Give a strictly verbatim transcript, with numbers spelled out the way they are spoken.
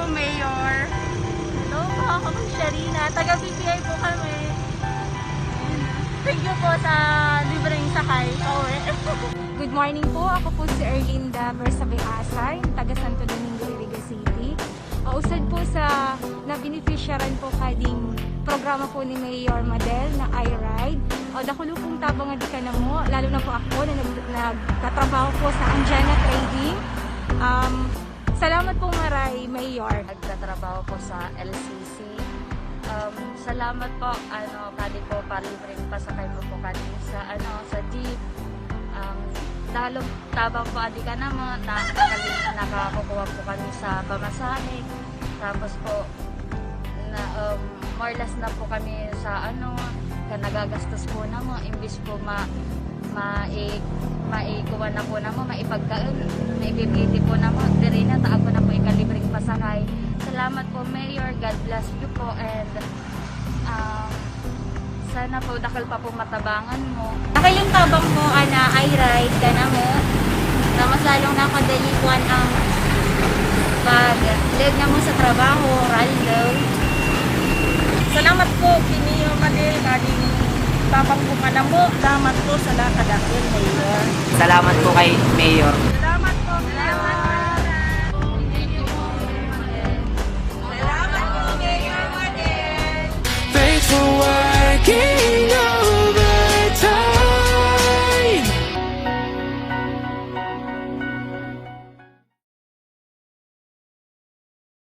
Mayor. Hello po, ako po si Sharina. Taga B P I po kami. Thank you po sa libreng sakay pauwi. Good morning po. Ako po si Erlinda Bersabe Asay, taga Santo Domingo, Iriga City. Ah, usad po sa nabenepisyaran po kading programa po ni Mayor Madel na iRide. O, dakulo pong tabang adi kanamo, lalo na po ako na nag-, nagtatrabaho po sa Anjana Trading. Um, salamat po maray, Mayor. Nagtatrabaho po sa L C C. Um, salamat po, ano, kadi po palibreng pasakay mo po kami sa, ano, sa jeep. Um, dalong tabang po adi kanamo, na, nakali-, nakakukuha po kami sa pamasahe. Tapos po, na, um, more or less na po kami sa, ano, ka nagagastos po namo, imbis po ma-, mai-, maikuha na po namo, maipagkaon, maibibiti po namo, diri na, ta ako na po ikalibreng pasakay. Salamat po, Mayor. God bless you po, and, um, sana po dakul pa po matabangan mo. Dakul yung tabang mo, ana, iRide kanamo. Tapos lalong napadali kuan ang pag-leg namo sa trabaho, raldaw. Salamat po, ki Mayor Madel, kading tabang po kanamo. Salamat po sa lakad akon, Mayor. Salamat po kay Mayor.